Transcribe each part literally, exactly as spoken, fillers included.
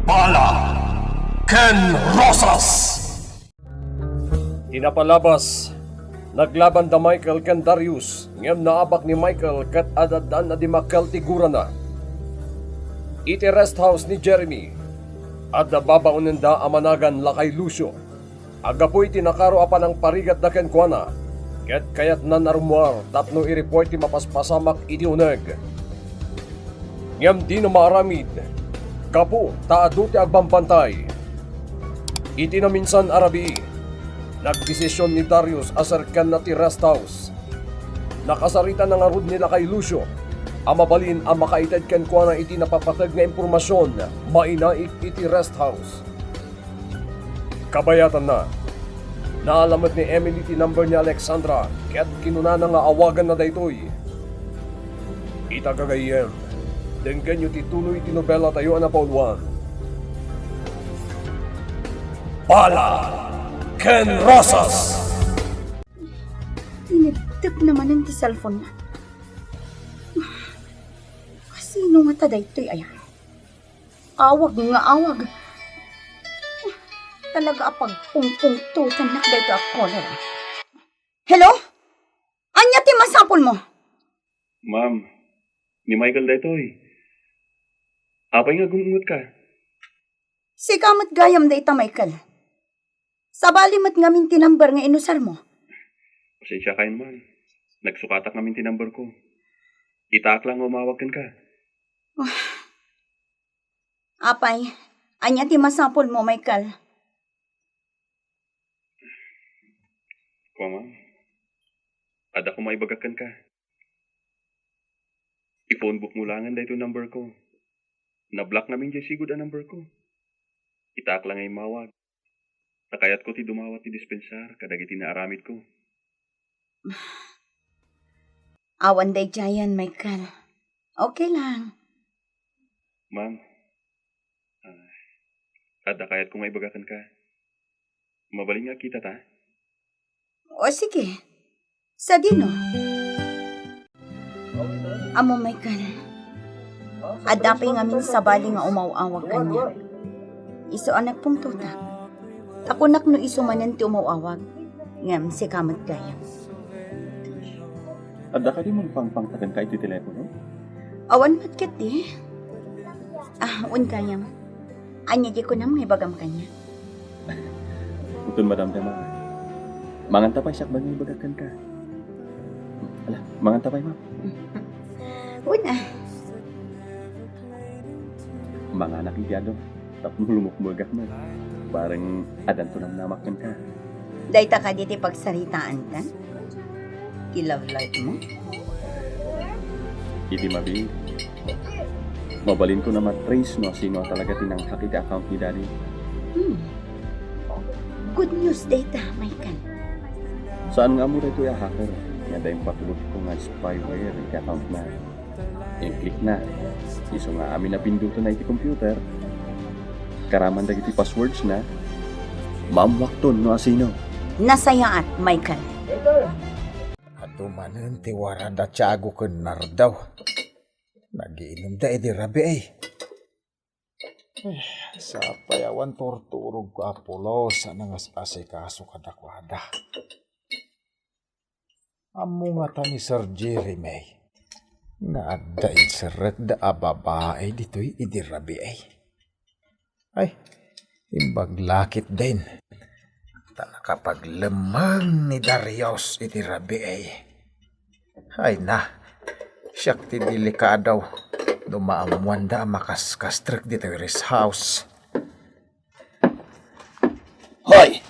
Bala ken Rosas. Ti napalabas, naglaban da Michael ken Darius, ngem naabak ni Michael ket adda a dimmakkel ti gurana. Iti rest house ni Jeremy, adda babaonenda a managan Lakay Lucio. Aggapu iti nakaro a panangparigatda kenkuana, ket kayatna a rummuar tapno i-report ti mapaspasamak iti uneg. Ngem dina maaramid, gapu ta adu ti agbambantay. Iti naminsan a rabii, nagdesision ni Darius a serkanna ti rest house. Nakasaritanna ngarud ni Lakay Lucio a mabalin a makaited kenkuana iti napapateg nga impormasion mainaik iti rest house. Kabayatanna, naalam met ni Emily ti number ni Alexandra ket kinunana nga awaganna daytoy. Ita gagayyem, denggenyo ti tuloy ti nobelatayo a napauluan. Bala ken Rosas! Inibdep na manen ti cellphone na. Sino ngata daytoy aya? Awag nga awag. Talaga a pagpungpungtotannak daytoy a caller. Hello? Ania ti masapulmo? Ma'am, ni Michael daytoy. Apay nga gum-ungotka? Sika met gayam dayta, Michael. Sabali met ngamin ti number nga inusarmo. Pasensiakayon, ma'am. Nagsukatak ngamin ti numberko. Itaak lang nga umawag kenka. Apay, ania ti masapulmo, Michael? Kua, ma'am. Adda koma ibagak kenka. I-phone bookmo laengen daytoy numberko. Na-block ngamin diay sigud a numberko. Itaak lang nga immawag. Ta kayatko ti dumawat ti dispensar kadagiti naaramidko. Awan daydiayen, Michael. Okay lang. Ma'am, ah, adda kayatko nga ibaga kenka. Mabalin nga agkitata? O, sige. Sadino? Ammo, Michael, adda pay ngamin sabali nga umaw-awag kaniak. Isu a nagpungtotak. Ta kunak no isu manen ti umaw-awag. Ngem sika met gayam. Adda kadi mangpangpangta kenka iti telepono? Awan met ketdi. Ah, wen gayam. Ania diay kunam nga ibagam kaniak? Uton madamdama. Manganta pay siak ban nga ibagak kenka. Ala, manganta pay, ma'am. Wen a. Manganak iti adu. Tapno lumukmegak met. Bareng addanto namnamak kenka. Dayta kadi ti pagsaritaanta? Ti love life mo? Iti mabiit, mabalinko a ma-trace no sino a talaga ti nanghack iti account ni Daddy. Hmm. Good news dayta, Michael. Saan nga ammo daytoy a hacker nga adda impatulodko nga spyware iti account na. In-click na. Isu nga amin a pindutanna iti computer, karaman dagiti passwords na, maammoakton no asino. Nasayaat, Michael. Adu manen ti warada Tiago ken Nardo. Nagiinumda idi rabii. Eh, sapay awan turturogko, Apo Los, a nangas-asikaso kadakuada. Ammo ngata ni Sir Jeremy nga adda inserrekda a babai ditoy idi rabii? Ay, imbag la ketdin. Ta nakapaglemmeng ni Darius iti rabii. Ay na, siak ti delikado no maammoanda a makaskastrek ditoy rest house. Hoy!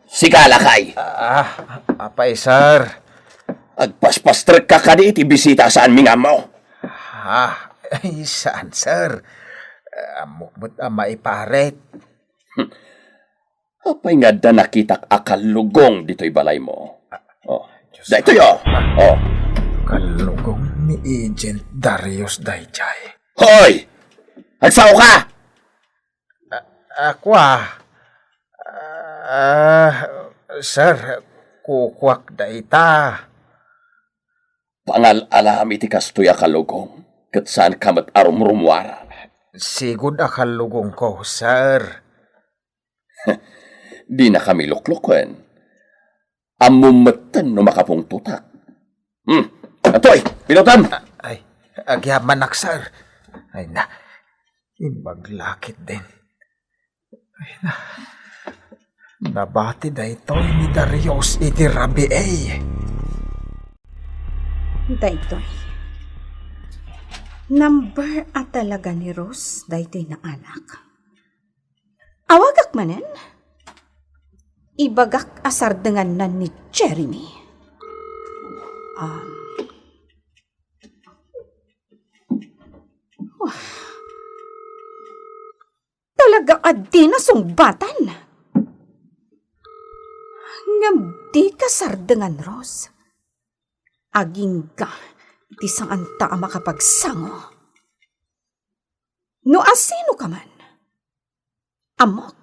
Sika, lakay! Ah, apay, sir? Agpaspastrekka kadi iti bisita a saanmi nga ammo? Ah, ay, saan, sir? Ammok met a maiparit. Apay nga adda nakitak a kallugong ditoy balaymo? Oh, daytoy, oh. Oh. Kallugong ni Agent Darius daydiay. Hoy! Agsaoka! Ah, kua. Ah, sir, kukuak dayta. Pangal-alam iti kastoy a kallugong, ket saanka met a rumrumuar. Sigud a kallugongko, sir. Dinakami lukloken. Ammom metten no makapungtotak. Hmm. Atoy, pinutam! Ay, agyamanak, sir. Ay na, imbag la ketdin. Ay na, nabati daytoy ni Darius iti rabii. Daytoy. Number a talaga ni Rose daytoy nga anak. Awagak manen? Ibagak a sardenganna ni Jeremy. Um, wah. Talaga a di nasungbatan. Ngem dika sardengan, Rose. Agingga ti saanta a makapagsango. No asino ka man, ammok,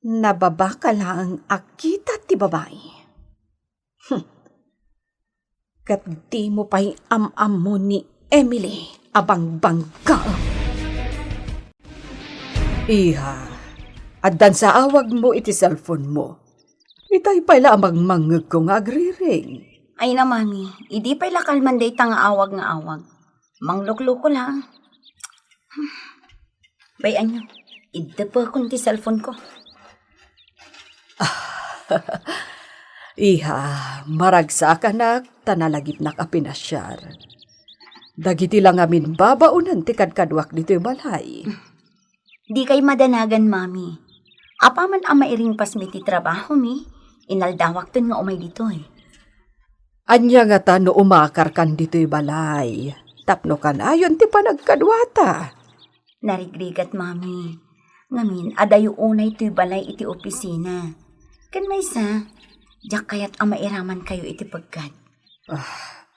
nababaka laeng a kita ti babai. Hmm. Ket dimo pay am-ammo ni Emily a bangbanggaem. Iha, addan sa awagmo iti cellphone-mo. Itay pay la a mangmangngegko nga agriring. Ay na, Mami, idi pay la kalman dayta nga awag nga awag. Manglukloko lang. Bay-anyo, iddepekon ti cellphone-ko. Iha, maragsakanak ta nalagipnak a pinasiar. Dagiti la ngamin babaonen ti kadkaduak ditoy balay. Dikay madanagan, Mami. Apaman a mairingpasmi ti trabahomi, inaldawakton nga umay ditoy. Ania ngata no umakarkan ditoy balay tapno kanayon ti panagkaduata? Narigrigat, Mami. Ngamin, adayo unay toy balay iti opisina. Ken maysa, diak kayat a mairamankayo iti peggad. Ah,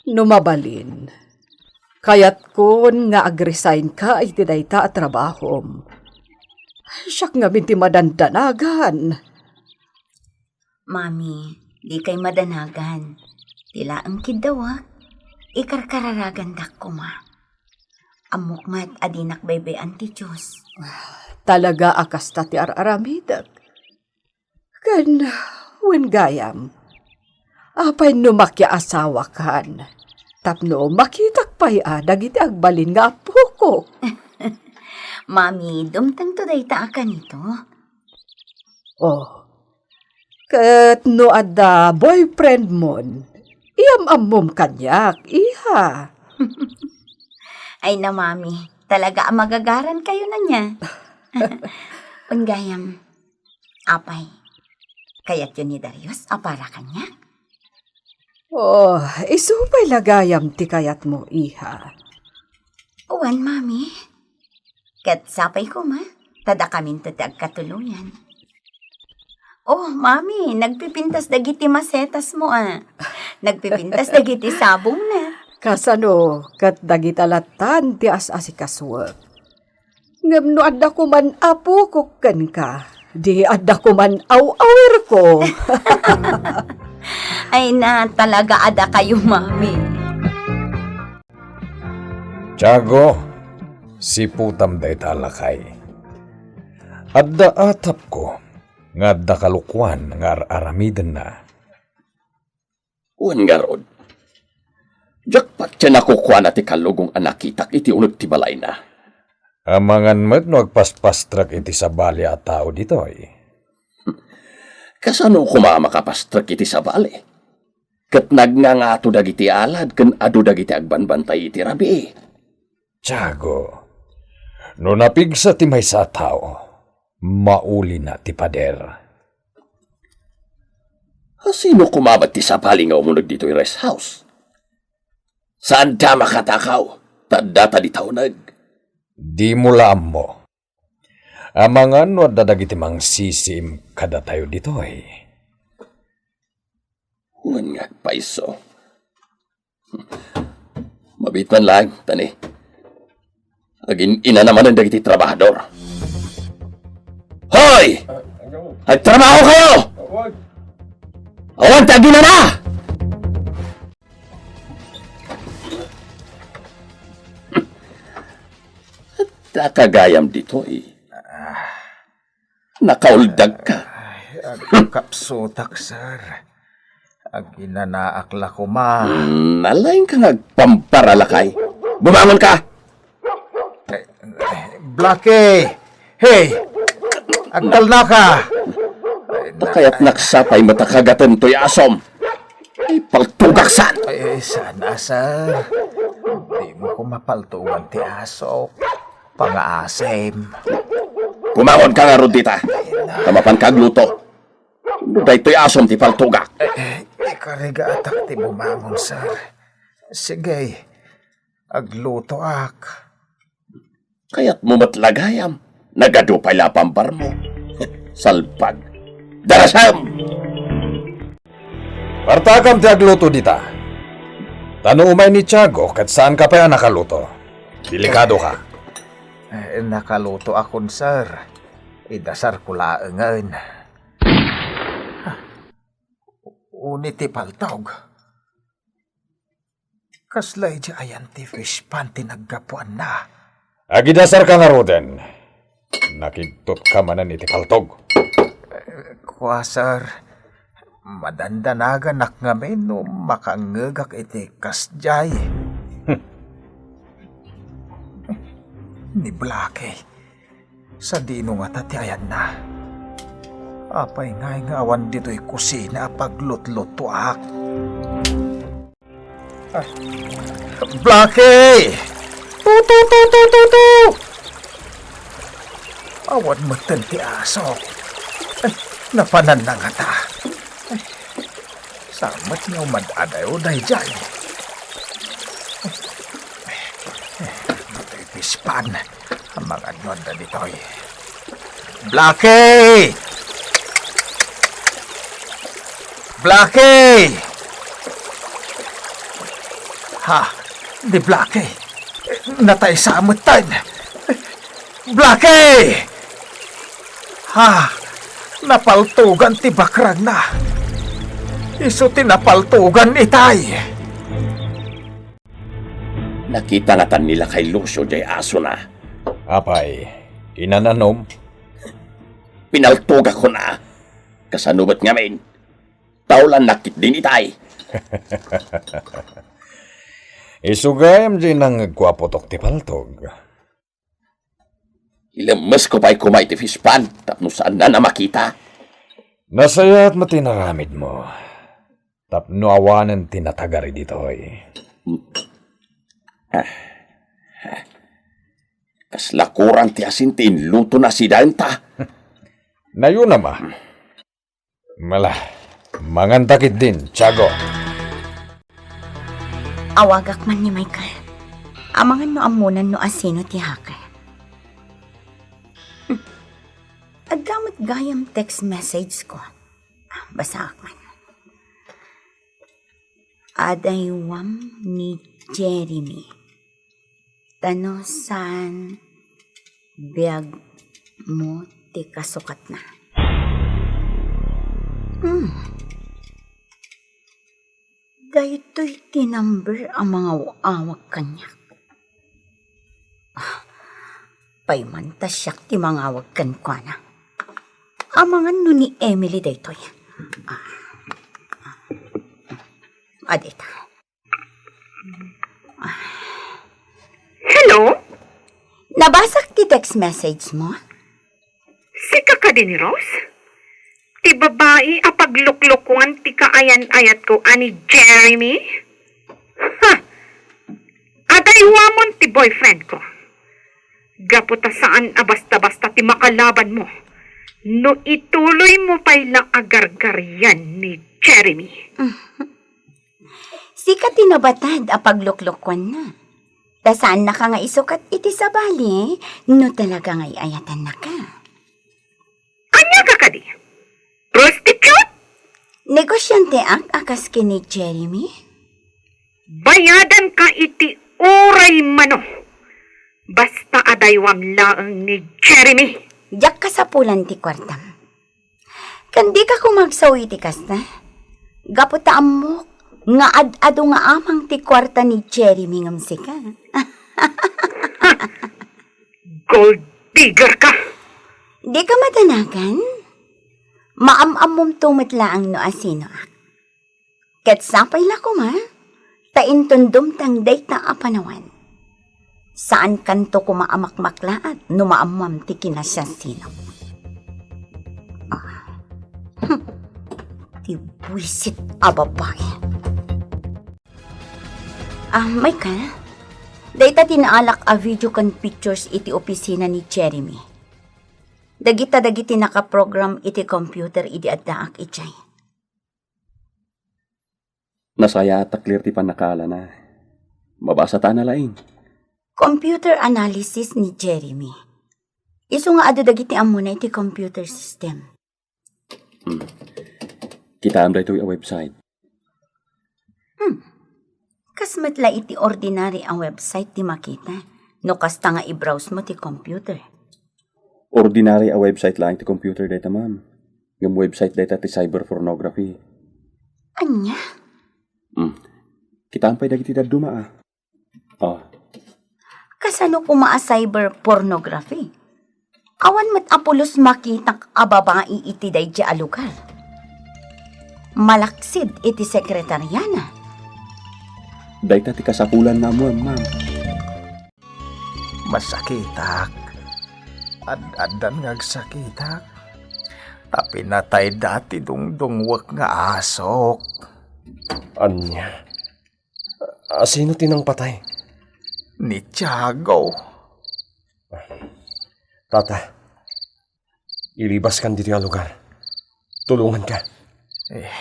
no mabalin, kayatkon nga agresign ka iti dayta a trabahom. Siak ngamin ti madandanagan. Mami, dikay madanagan. Ti laeng kiddawek, ikarkararagandak koma. Ammok met a dinak baybay-an ti Dios. Talaga a kasta ti ar-aramidek. Ken, wen gayam, apay no makiaasawakan? Tapno makitak pay a dagiti agbalin nga apokok. Mami, dumtengto dayta a kanito. Oh, ket no adda boyfriend-mon, iyam-ammom kaniak, iha. Ay na, Mami, talaga a magagaran kayo na niya. Wen gayam, apay, kayatyo ni Darius a para kaniak? Oh, isu pay la gayam ti kayatmo, iha. Wen, Mami. Ket sapay koma, ta dakaminto ti agkatuluyan. Oh, Mami, nagpipintas dagiti masetasmo a. Nagpipintas dagiti sabongna. Kasano ket dagita lattan ti as-asikasuek? Ngem no adda koman apokok kenka, di adda koman aw-awirko. Ay na, talaga a dakayo, Mami. Tiago, siputam dayta a lakay. Adda atapko nga adda kalokuan nga ar-aramidenna. Wen ngarud, diak patien a kukuana ti kallugong a nakitak iti uneg ti balayna. Amangan met no agpaspastrek iti sabali a tao ditoy. Kasano koma a makapastrek iti sabali? Ket nagngangato dagiti alad ken adu dagiti agbanbantay iti rabii. Tiago, no napigsa ti maysa a tao, maulina ti pader. Asino koma met ti sabali nga umuneg ditoy rest house? Saanda makatakaw, ta addata dita uneg. Dimo la ammo. Amangan no adda dagiti mangsisiim kadatayo ditoy. Wen nga agpayso. Mabiit man laeng, ta ni, agin-inana manen dagiti trabahador. Hoy! Agtrabaho kayo! Awan ti aginana! Ania gayam ditoy? Nakauldag ka. Ay, agkapsutak, sir. Aginanaak la koma. Hmm, nalaing ka nga agpamparalakay. Bumangon ka! Eh, eh, Blackie! Hey! Agtalna ka! Ay, ta kayat na-, naksapay met a kagatem toy asom. Ay, paltugak saan? Ay, ay, saan a, sir? Di mo ko mapaltugan ti asok. Pangaasim. Bumangon ka ngarud dita. Ta mapan ka agluto. No daytoy asom ti paltugak. Eh, eh, ikarigatak ti bumangon, sir. Sige, aglutoak. Kayat mo met la gayam. Nagadu pay la a pambarmo. Salpag. Darasem! Partakam ti agluto dita. Ta no umay ni Tiago, ket saan ka pay a nakaluto. Delikado ka. Eh, nakalutoakon, sir. Idasarko laengen. Uni ti paltog. Kasla idiay ayan ti fish pond ti naggapuanna. Agidasarka ngaruden. Nakigtot ka manen iti paltog. Kua, sir. Madandanaganak ngamin no makangngegak iti kasdiay. Ni Blackie. Sadino ngata ti ayanna? Apay ngay nga awan ditoy kusina a paglutlutoak? Ah, Blackie! Tu, tu, tu, tu, tu, tu! Awan metten ti asok. Ay, napananna ngata. Ay, saan met nga umad-adayo daydiay? Ditoy fish pond. Amangan no adda ditoy. Blackie! Blackie! Ha? Ni Blackie? Natay sa metten. Blackie! Ha? Napaltugan ti bakragna. Isu ti napaltugan itay. Nakita ngatan ni Lakay Lucio jay asona. Apay, inananom? Pinaltogakon a. Kasano met ngamin? Taulan nakit din itay. Isu gayam jay nangngegko a putok ti paltog. Ilemmesko pay koma iti fish pond tapno saannan a makita. Nasayaat met ti inaramidmo. Tapno awanen ti natagari ditoy. Kasla kurang ti asin ti inlutona sidaenta. Nayunam a. Mala, manganta ketdin, Tiago. Awagak man ni Michael. Amangan no ammonan no asino ti hacker. Hmm. Adda met gayam text message ko. Ah, basaak man. Adaywam ni Jeremy. Ta no saan, biag mo ti kasukatna. Hmm. Daytoy ti number a mangaw-awag kaniak. Ah, pay man ta siak ti mangawag kenkuana. Amangan no ni Emily daytoy. Ah, ah, adita. Hello? Nabasak ti text message mo? Sika kadi ni Rose? Ti babai a pagluklukuan ti kaayan-ayatko a ni Jeremy? Ha! Adaywamon ti boyfriend ko. Gapu ta saan a basta-basta ti makalabanmo no ituloymo pay la a gargarian ni Jeremy. Sika ti nabatad a pagluklukuanna. Ta saannaka nga isukat iti sabali no talaga nga ay-ayatannaka. Ania ka kadi? Prostitute? Negosianteak a kas ken ni Jeremy? Bayadanka iti uray mano. Basta adaywam laeng ni Jeremy. Diak kasapulan ti kuartam. Ken dika koma agsaw iti kasta? Gapu ta ammok nga ad-adu nga amang ti kuarta ni Jeremy ngem sika. Gold digger ka! Di ka madanagan? Maam-ammomto met laeng no asinoak. Ket sapay la koma, ta inton dumteng dayta a panawen, saankanto koma a makmaklaat no maammoam ti kinasiasino. Ah. Hmm. Ti buisit a babai. Ah, Michael, dayta ti naalak a video ken pictures iti opisina ni Jeremy. Dagita dagiti nakaprogram iti computer idi addaak idiay. Nasayaat a clear ti pannakaalana. Mabasa ta a nalaing. Computer analysis ni Jeremy. Isu nga adu dagiti ammona iti computer system. Hmm. Kitaem daytoy a website. Hmm. Kas met la iti ordinary a website ti makita, no kasta nga i-browse mo ti computer. Ordinary a website laeng ti computer dayta, ma'am. Ngem website dayta ti cyber pornography. Ania? Hmm. Kitaem pay dagiti dadduma, ah. Oh. Kasano koma a cyber pornography? Awan met a pulos makitak a babai iti daydi a lugar. Malaksid iti sekretariana. Dayta ti kasapulan nga ammoem, ma'am. Masakitak. Ad-addan nga agsakitak. Ta pinatayda ti dungdungwek nga asok. Ania? A, sino ti nangpatay? Ni Tiago. Tata, ilibaskan ditoy a lugar. Tulonganka. Eh,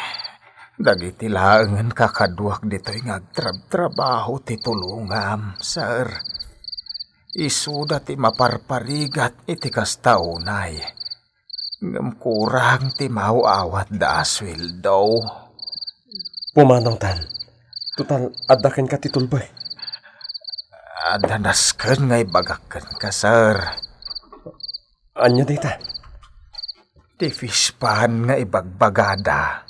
dagiti laengen kakaduak ditoy nga agtrabtrabaho ti tulongam, sir. Isuda ti maparparigat iti kasta unay. Ngem kurang ti maaw-awatda a sueldo. Pumanawtan. Total, adda kenka ti tulboy. Adda nasken nga ibagak kenka, sir. Ania dayta? Ti fish pond nga ibagbagada.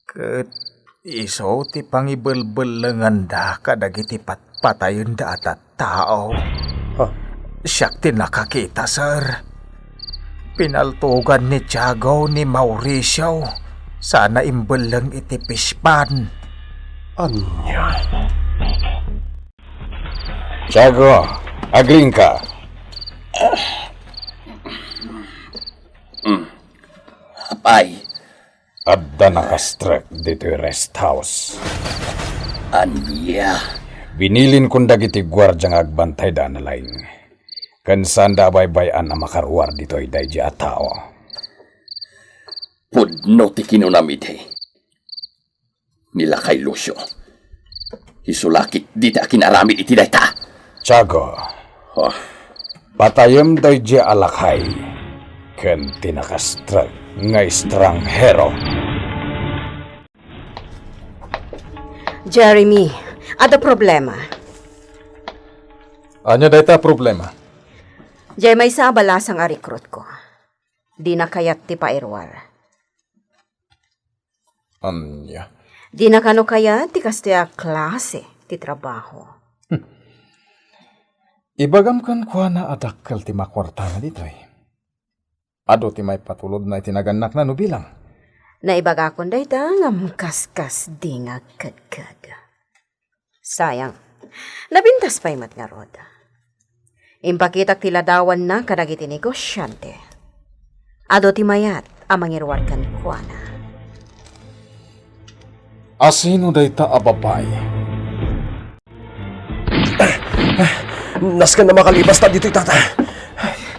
Ket isu ti pangibelbellenganda kadagiti patpatayenda a tattao. Ha? Siak ti nakakita, sir. Pinaltogan ni Tiago ni Mauricio sana imbelleng iti fish pond. Ania? Tiago, agriingka. Mm. Apay, Adda nakastrek ditoy rest house. Ania? Binilinkon dagiti guardia nga agbantayda a nalaing. Ken saanda a baybay-an a makaruar ditoy daydi a tao. Pudno ti kinunam idi. Ni Lakay Lucio. Isu la ketdi ti akinaramid iti dayta. Tiago, oh, patayem daydi a lakay ken ti nakastrek nga estranghero. Jeremy, adda problema. Ania dayta a problema? Diay maysa a balasang a recruit ko. Dina kayat ti pairuar. Ania? Dina kano kayat ti kastoy a klase ti trabaho? Hmm. Ibagam kenkuana a dakkel ti makuartana ditoy. Adu ti maipatulodna iti nagannakna no bilang. Naibagakon dayta ngem kaskasdi nga agkedked. Sayang. Nabintas pay met ngarud. Impakitak ti ladawanna kadagiti negosiante. Adu ti mayat a mangiruar kenkuana. Asino dayta a babai? Nasken a makalibasta ditoy, tata.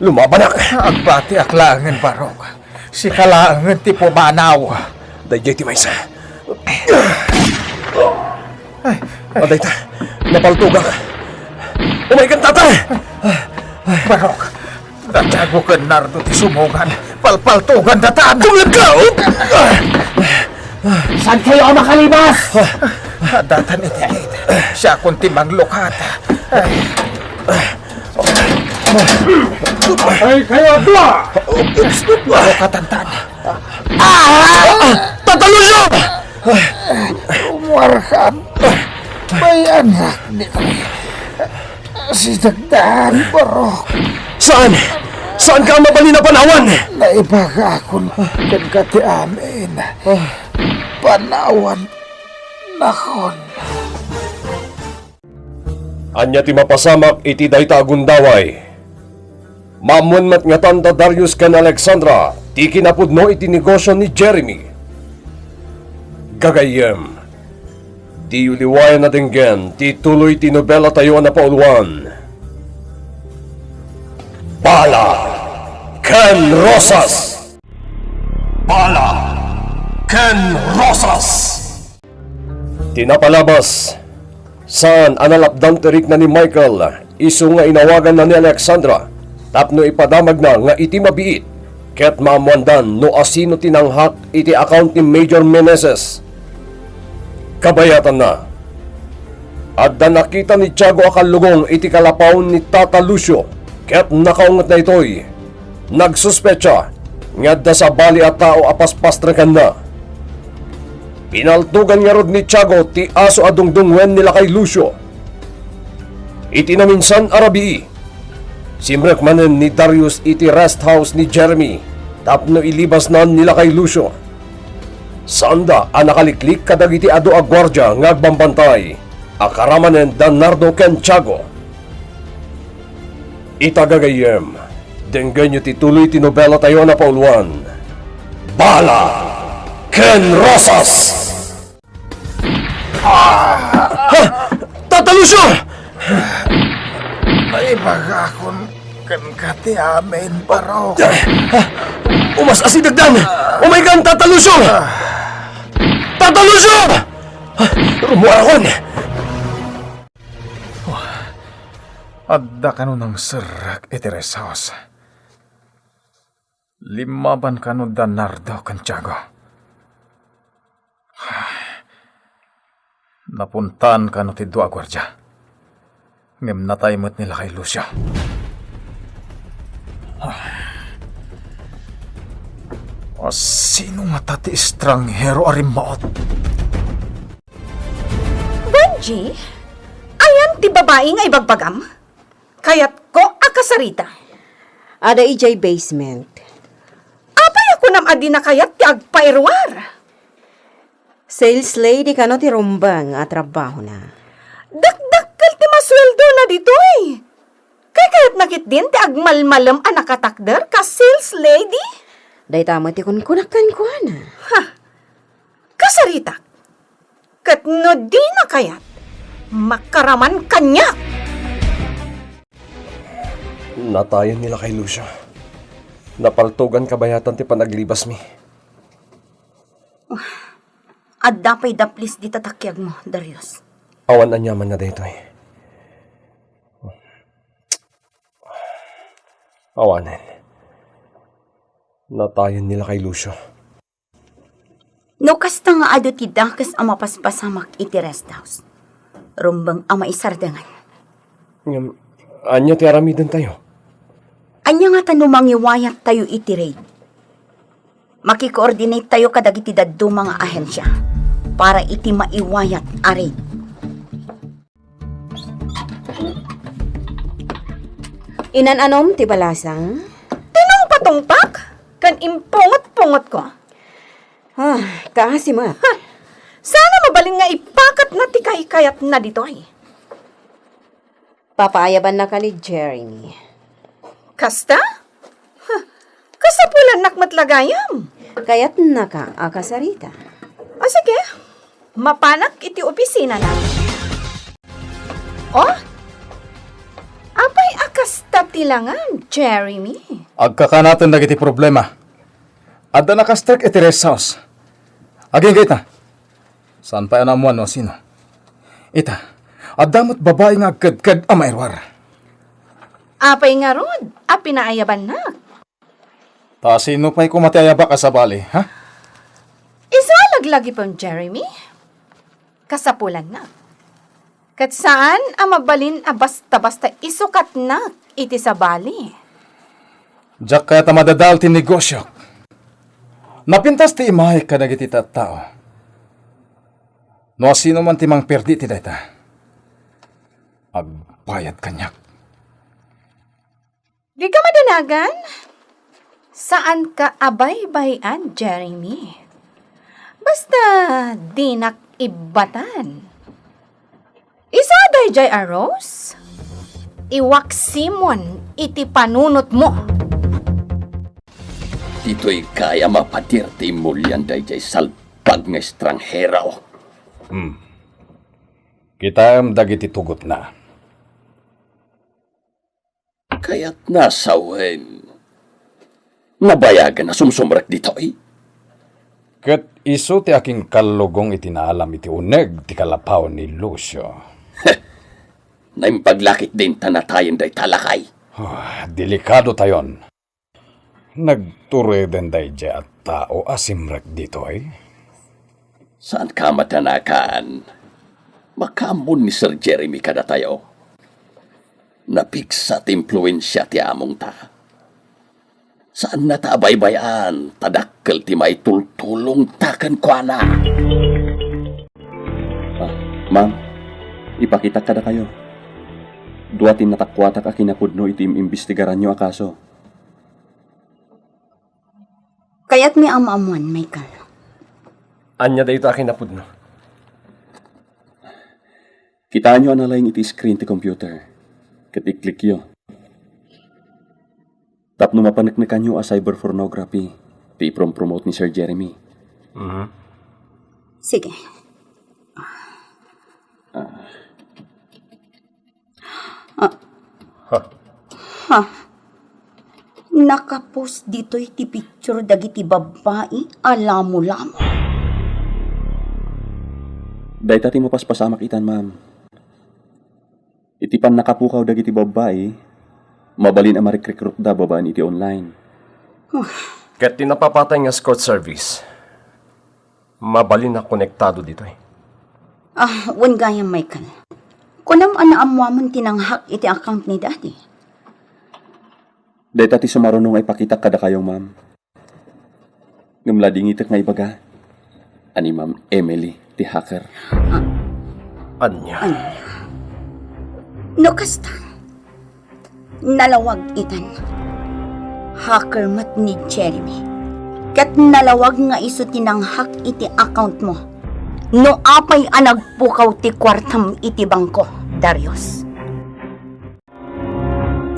Lumabanak. Agbatiak laengen, Barok. Sika laengen ti pumanaw. Daydiay ti maysa. Ay, ay. Adayta, napaltogak. Umaykan, tata! Barok, da Tiago ken Nardo ti sumongan. Palpaltogandatan. Tumlad ka! Saan kayo a makalibas? Datan iti ayat. Siakon ti manglukata. Ay. Ay, kayo, adua! Lukatan tan. Ah! Tatalon yo! Umuarham. May anak ni. Sidagdan, Barok. Saan? Saanka a mabalin a panawan? Naibagakon kenka ti amin. Panawan nakon. Ania ti mapasamak iti dayta a gundaway? Maammoen met ngatan da Darius ken Alexandra ti kinapudno iti negosio ni Jeremy. Gagayyem, diyo liwayan a denggen ti tuloy ti nobelatayo a napauluan, Bala ken Rosas! Bala ken Rosas! Ti napalabas, saan a nalapdan ti rikna ni Michael isu nga inawaganna ni Alexandra tapno ipadamagna nga iti mabiit ket maammoandan no asino ti nanghak iti account ni Major Meneses. Kabayatanna, adda nakita ni Tiago a kallugong iti kalapaw ni Tata Lucio ket nakaunget daytoy. Nagsuspetsa nga adda sabali a tao a paspastrekanna. Pinaltogan ngarud ni Tiago ti aso a dungdunguen ni Lakay Lucio. Iti naminsan a rabii, simrek manen ni Darius iti rest house ni Jeremy tapno ilibasnan ni Lakay Lucio. Saanda a nakaliklik kadagiti adu a guardia nga agbambantay a karamanen da Nardo ken Tiago. Ita gagayyem, denggenyo ti tuloy ti nobelatayo a napauluan, Bala ken Rosas! Ha? Tata Lucio! Naibagakon kenka ti amin, Barok. Umas-asidagdan! Umaykan, Tata Lucio! Tata Lucio! Rummuarakon! Adda kano nangserrek iti rest house. Limmaban kano da Nardo ken Tiago. Napuntan kano ti dua a guardia. Ngem natay met ni Lakay Lucio. Asino ngata ti estranghero a rimmaot? Benji, ayan ti babai nga ibagbagam? Kayatko a kasarita. Ada idiay basement. Apay a kunam a dina kayat ti agpairuar? Sales lady kano ti rumbeng a trabahona. Dakdakkel ti masueldona ditoy. Kaykayatna ketdin ti agmalmalem a nakatakder kas sales lady? Dayta met ti kunkunak kenkuana. Ha! Kasaritak. Ket no dina kayat, makaraman kaniak! Natayen ni Lakay Lucio. Napaltogan kabayatan ti panaglibasmi. Adda pay daplis dita takiagmo, Darius. Awan aniamanna daytoy. Awanen. Natayen ni Lakay Lucio. No kasta nga adu ti dakes a mapaspasamak iti rest house, rumbeng a maisardengan. Ngem, ania ti aramidentayo? Ania ngata no mangiwayattayo iti raid? Makikoordinate tayo kadagiti dadduma nga ahensia para iti maiwayat a raid. Inan-anom ti balasang? Tinungpatungpak ken impungot-pungotko. Ah, kaasi met. Ha! Sana mabalin nga ipakatna ti kaykayatna ditoy. Papaayabannaka ni Jeremy. Kasta? Huh, kasapulannak met la gayam. Kayatnaka a kasarita. O, sige. Mapanak iti opisinana. O? Apay a kasta ti langam, Jeremy? Agkakanaten dagiti problema. Adda nakastrek iti rest house. Agingga ita. Saan pay a naammoan no sino. Ita, adda met babai nga agkedked a mairuar. Apay ngarud a pinaayabannak? Ta sino pay koma ti ayabak a sabali, ha? Isu a laglagipem, Jeremy? Kasapulannak. Ket saan a mabalin a basta-basta isukatnak iti sabali. Diak kayat a madadael ti negosiok. Napintas ti imaek kadagiti tattao. No asino man ti mangperdi iti dayta, agbayad kaniak. Dika madanagan? Saanka a baybay-an, Jeremy. Basta dinak ibbatan. Isu daydiay a Rose? Iwaksimon iti panunotmo. Ditoy kaya mapadir ti imulian daydiay salbag nga estranghero. Hmm. Kitaem dagiti tugotna. Kayatna sawen, nabayagan a sumsumrek ditoy? Ket isu ti akinkallugong iti naalam iti uneg ti kalapaw ni Lucio. Heh! Naimbag la ketdin ta natayen dayta lakay. Ah, delikado tayon. Nagtureden daydiay a tao a simrek ditoy? Saanka a madanagan. Makaammon ni Sir Jeremy kadatayo. Napigsa ti impluensia ti amongta. Saanna ta a baybay-an ta dakkel ti maitultulongta kenkuana. Ah, ma'am, ipakitak kadakayo. Dua ti natakuatak a kinapudno iti im-imbestigaranyo a kaso. Kayatmi a maammuan, Michael. Ania dayta a kinapudno? Kitaenyo a nalaing iti screen ti computer. Ket i-clickyo. Tapno mapaneknekanyo a cyber pornography ti iprom-promote ni Sir Jeremy. Mhm. Sige. Ah. Ha. Ha. Nakapost ditoy ti picture dagiti babbai a lamo-lamo. Dayta ti mapaspasamak itan, ma'am. Iti pannakapukaw dagiti babbai, mabalin a marikrekrutda babaen iti online. Huh. Ket ti napapatay nga escort service, mabalin a konektado ditoy. Ah, wen gayam, Michael. Kunam a naammuamon ti nanghack iti account ni Daddy. Dayta ti sumaruno nga ipakitak kadakayo, ma'am. Ngem ladingitek nga ibaga a ni Ma'am Emily ti hacker. Ania? Ania? No kasta, nalawag itan. Hacker met ni Jeremy. Ket nalawag nga isu ti nanghack iti account mo. No apay a nagpukaw ti kuartam iti bangko, Darius.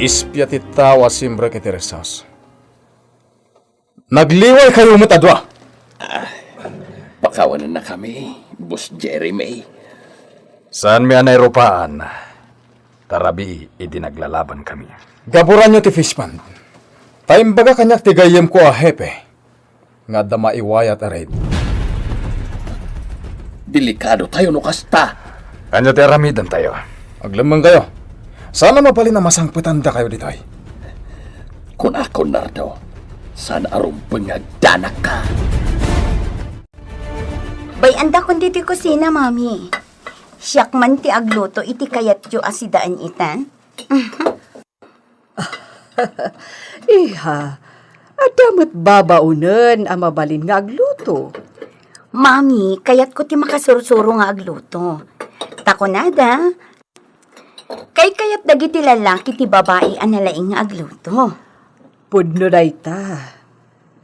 Ispia ti tao a simrek iti rest house. Nagliwaykayo met a dua. Ah, pakawanennakami, Boss Jeremy. Saanmi a nairupaan, ta rabii idi naglalabankami. Gaburanyo ti fish pond. Ta imbaga kaniak ti gayyemko a hepe nga adda maiwayat a raid. Delikadotayo no kasta. Ania ti aramidentayo? Aglemmengkayo. Saan a mabalin a masangpetandakayo ditoy. Kunakon, Nardo, saan a rumbeng nga agdanakka. Bay-andakon ditoy kusina, Mami. Siak man ti agluto iti kayatyo a sidaen itan. Iha, adda met babaonen a mabalin nga agluto. Mami, kayatko ti makasursuro nga agluto. Ta kunada, kaykayat dagiti lalaki ti babai a nalaing nga agluto. Pudno dayta.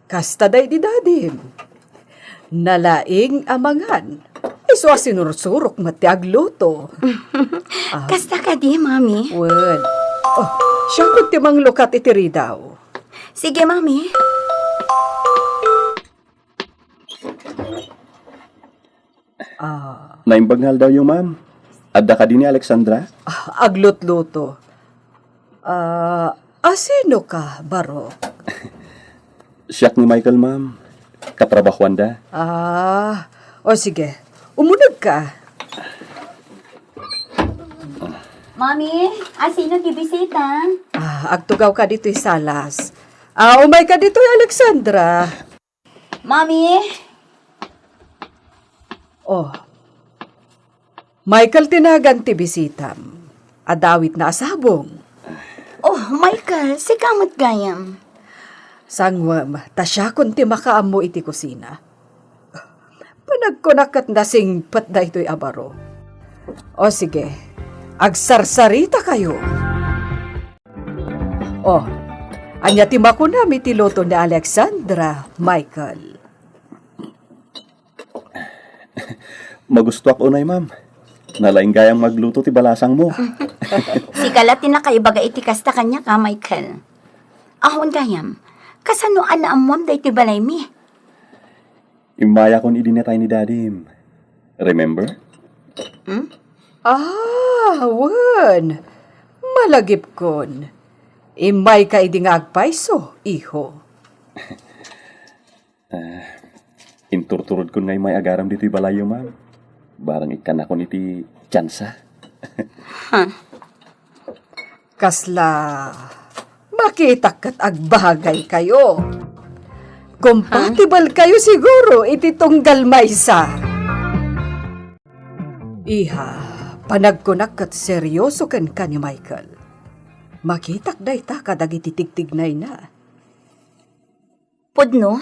Kasta daydi dadim. Nalaing a mangan. Isu a sinursurok met ti agluto. Ah. Kasta kadi, Mami? Wen. Oh, siakon ti manglukat iti ridaw. Sige, Mami. Ah. Naimbag nga aldawyo, ma'am. Adda kadi ni Alexandra? Ah, aglutluto. Ah, asino ka, Barok? Siak ni Michael, ma'am. Katrabahoanda. Ah, o sige. Umuneg ka. Mami, asino ti bisita? Ah, agtugaw ka ditoy salas. Ah, umay ka ditoy, Alexandra. Mami? Oh. Michael ti nagan ti bisitam. Adda awitna a sabong. Oh, Michael, sika met gayam. Sangwem, ta siakon ti makaammo iti kusina. Panagkunak ket nasingpet daytoy a baro. O sige, agsarsarita kayo. Oh, Ania ti makunam iti luto ni Alexandra, Michael? Magustoak unay, ma'am. Nalaing gayam magluto ti balasangmo. Sika la ti nakaibaga iti kasta kaniak, a, Michael. Awan gayam, kasano a naammoam daytoy balaymi? Immayakon idi natay ni Dadim. Remember? Hmm? Ah, wen. Malagipkon. Immayka idi nga agpayso, iho. Ah, inturturodkon nga immay agaram ditoy balayyo, ma'am. Barang ikkannakon iti tiansa. Huh. Kasla makitak ket agbagaykayo. Compatible kayo siguro iti tunggal maysa. Iha, panagkunak ket serioso kenka ni Michael. Makitak dayta kadagiti tigtignayna. Pudno?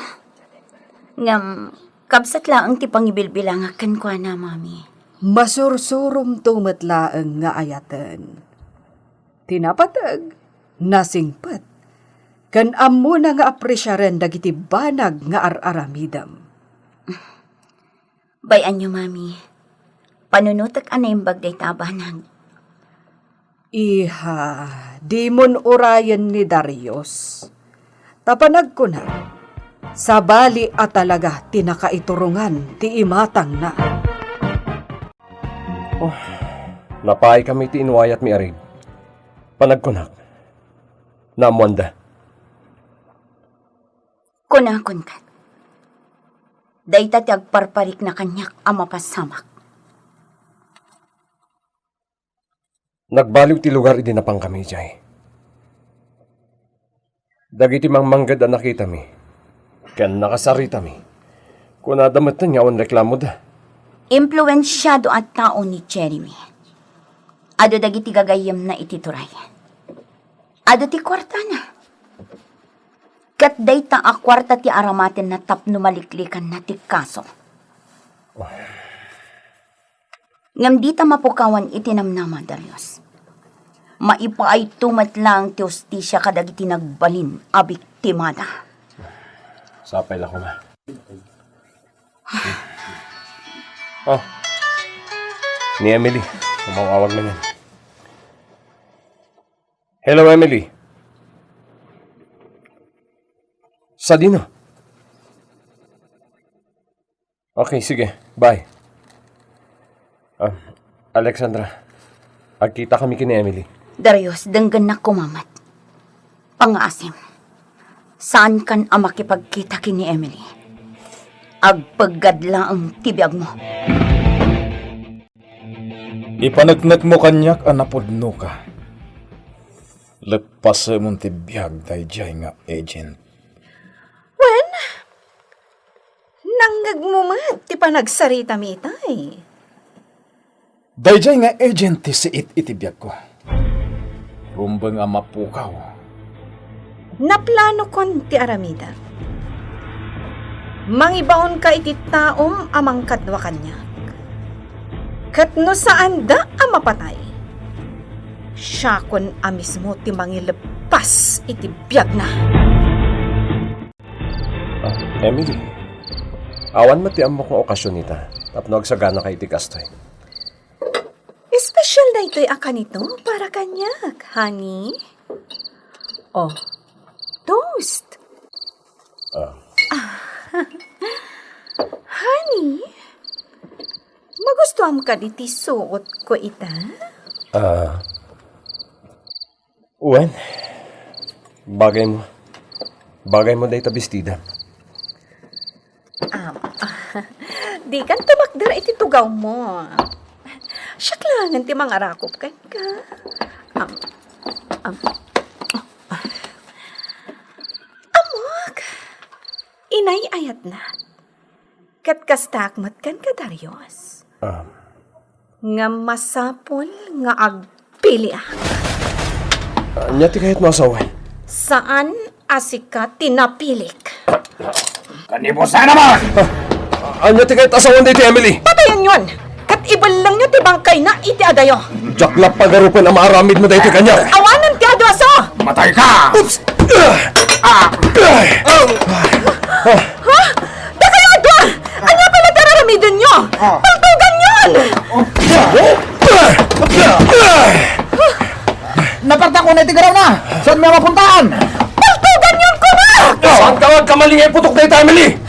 Ngem, kabsat laeng ti pangibilbilangak kenkuana, Mami. Masursuromto met laeng nga ayaten. Ti napateg, nasingpet, ken ammona nga apresiaren dagiti banag nga ar-aramidem. Bay-anyo, Mami. Panunotek a naimbag dayta a banag. Iha, dimon urayen ni Darius. Ta panagkuna, sabali a talaga ti nakaiturongan ti imatangna. Oh, napaay kami ti inuayat mi, Arig. Panagkunak, naammoanda. Kunakon ket, dayta ti agparparikna kaniak a mapasamak. Nagbaliw ti lugar idi napankami idiay. Dagiti mangmangged a nakitami ken nakasaritami, kunada metten nga awan reklamoda. Impluensiado a tao ni Jeremy. Adu dagiti gagayyemna iti turay. Adu ti kuartana. Ket dayta a kuarta ti aramatenna tapno maliklikanna ti kaso. Ngem dita mapukawan iti namnama, Darius. Maipaayto met laeng ti hustisia kadagiti nagbalin a biktimada. Sapay la koma. Ah. Ni Emily, umawawag na yan. Hello, Emily. Sadino? Okay, sige. Bye. Ah, Alexandra, agkita kami ken ni Emily. Darius, denggennak koma met. Pangngaasim, saankan a makipagkita ken ni Emily. Agpeggad laeng ti biagmo. Ipaneknekmo kaniak a napudnoka. Leppasemon ti biag daydiay nga agent. Wen, nangngegmo met ti panagsaritami itay. Daydiay nga agent ti siit iti biagko. Rumbeng a mapukaw. Naplanokon ti aramidek. Mangibaonka iti taom a mangkadua kaniak. Ket no saanda a mapatay, siakon a mismo ti mangileppas iti biagna. Ah, Emily, awan met ti ammok nga okasion ita tapno agsaganaka iti kastoy. Espesyal daytoy a kanito para kaniak, honey. Oh, toast. Ah. Honey, magustuam kadi ti suotko ita? Ah. Wen, bagay mo. Bagay mo dayta bestida. Am, dikan tumakder iti tugaw mo. Siak laengen ti mangarakop kenka. Am, am, ammok, inay-ayatna. Ket kastaak met kenka, Darius. Ah. Ngem masapul nga agpiliak. Ania ti kayatmo a sawen? Saan a sika ti napilik. Kanibusan naman! Ah, ania ti kayat a sawen daytoy, Emily? Patayenyon! Ket ibellengyo ti bangkayna iti adayo. Diak la pagarupen a maaramidmo daytoy kaniak. Awanen ti adu a sao! Matay ka! Oops! Ah! Ha? Dakayo a dua! Ania pay la ti ar-aramidenyo? Ah. Paltuganyon! Napartak unay ti garawna! Saanmi a mapuntaan? Paltuganyon koma! Saan ka agkamali nga iputok dayta, Emily?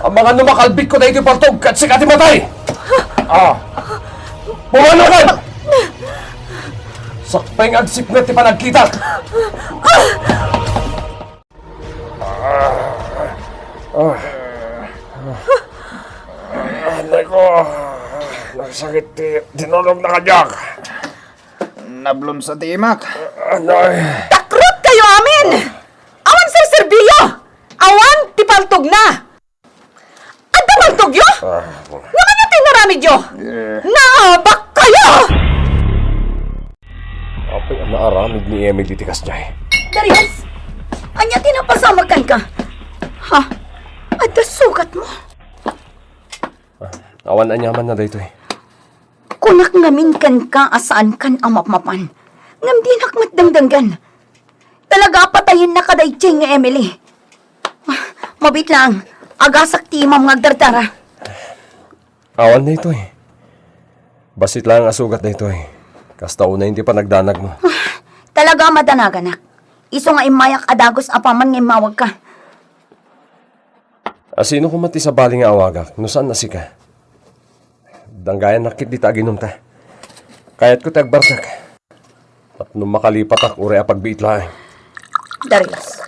Amangan no makalbitko daytoy paltog ket sika ti matay! Ah. Pumanaw ka! Sakbay nga agsipnget ti panagkitak! Ah. Ah. Anay ko. Nagsakit ti, ti nunogna kadiak. Nablunsa ti imak. Anay. Takrot kayo amin! Awan serserbiyo! Awan ti paltogna! Adda paltogyo? Ah. Ngem ania ti inaramidyo? Eh. Naabak kayo! Apay a naaramid ni Emily ti kasdiay? Darius! Ania ti napasamak kenka? Ha? Adda sugatmo? Ah, awan aniamanna daytoy. Kunak ngamin kenka a saankan a mapmapan. Ngem dinak met dengdenggen. Talaga a patayennaka daydiay nga Emily. Mabiit laeng, agasak ti imam nga agdardara. Awan daytoy. Bassit laeng a sugat daytoy. Kasta unay ti panagdanagmo. Talaga a madanaganak. Isu nga immayak a dagus apaman nga immawagka. A sino koma ti sabali nga awagak no saan a sika? Danggayannak ketdi ta aginumta. Kayatko ti agbartek. Tapno makalipatak uray a pagbiit laeng. Darius,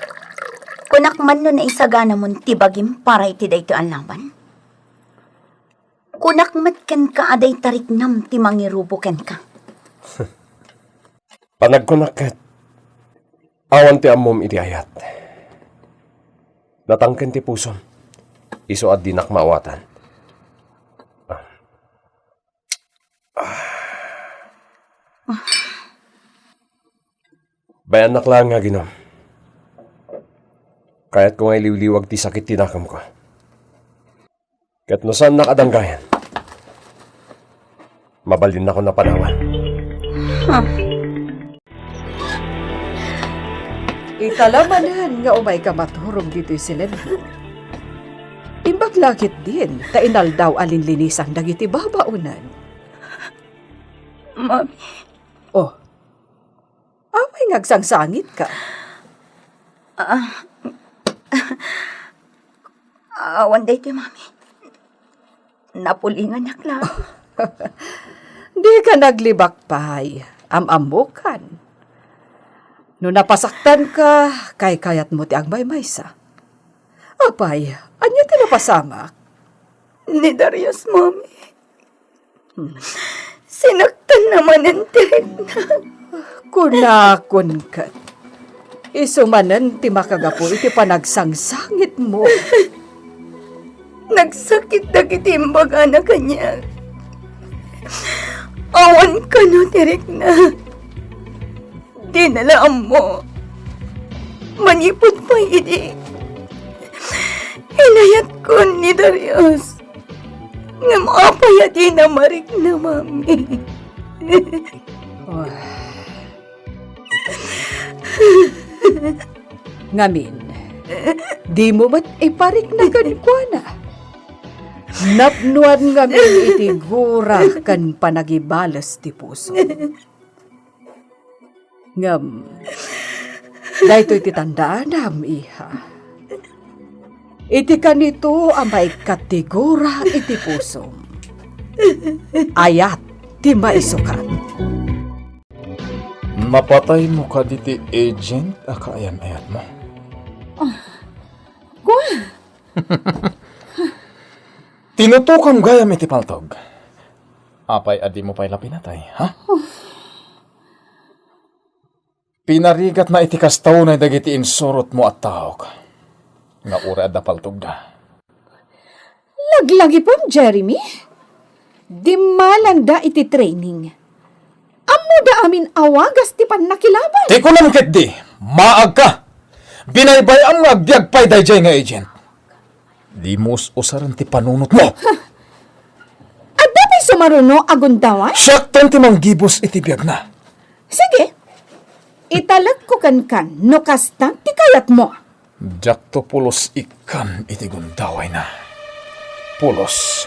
kunak man no naisaganamon ti bagim para iti daytoy a laban? Kunak met kenka a dayta riknam ti mangirubo kenka. Panagkunak ket, awan ti ammom iti ayat. Natangken ti pusom. Isu a dinak maawatan. Bayannak laeng nga aginom. Kayatko nga iliwliwag ti sakit ti nakemko. Ket no saannak a danggayan, mabalinnakon a panawan. Ita la manen nga umayka maturog ditoy silento. Imbag la ketdin ta inaldaw a linlinisan dagiti babaonen. Mami. Oh. Apay nga agsangsangitka? Ah, awan daytoy, Mami. Napulinganak la. Dika naglibak pay. Am-ammokan. No napasaktanka, kaykayatmo ti agmaymaysa. Apay, ania ti napasamak? Ni Darius, Mami. Sinaktanna manen ti rikna. Kunakon ket, isu manen ti makagapu iti panagsangsangitmo. Nagsakit dagiti imbagana kaniak. Awan kano ti rikna. Dina la ammo. Manipud pay idi, inayatkon ni Darius. Ngem apay a dina marikna, Mami? Ngamin, dimo met iparikna kenkuana. Napnoan ngamin iti gura ken panagibales ti puso. Ngem, daytoy ti tandaanam, iha. Iti kanito a maikkat ti gura iti pusom, ayat ti maisukat. Napataymo kadi ti agent a kaayam-ayatmo? Ah, kua? Tinutokam gayam iti paltog. Apay a dimo pay la pinatay, ha? Pinarigatna iti kasta unay dagiti insurotmo a taok nga uray adda paltogda. Laglagipem, Jeremy. Dimmalanda iti training. Ammoda amin a wagas ti pannakilaban. Ti kunam ketdi, maagka. Binaybay-am nga agbiag pay daydiay nga agent. Dimo us-usaren ti panunotmo. Adda pay sumaruno a gundawan? Siakton ti manggibus iti biagna. Sige. Italekko kenkan no kasta ti kayatmo. Diakto pulos ikkan iti gundawayna. Pulos.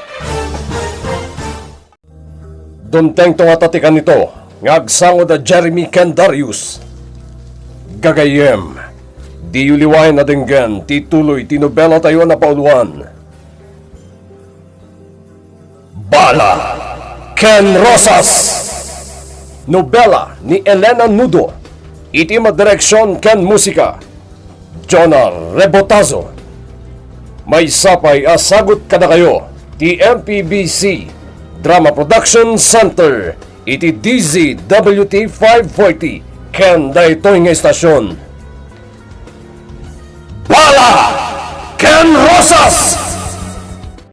Dumtengto ngata ti kanito nga agsangod a Jeremy ken Darius. Gagayyem, diyo liwaen a denggen ti tuloy ti nobelatayo a napauluan. Bala ken Rosas. Nobela ni Elena Nudo. Iti madireksion ken musika, Jonah Rebotazo. Maysa pay a sagut kadakayo ti M P B C Drama Production Center iti D Z W T five forty ken daytoy nga estasion. Bala ken Rosas!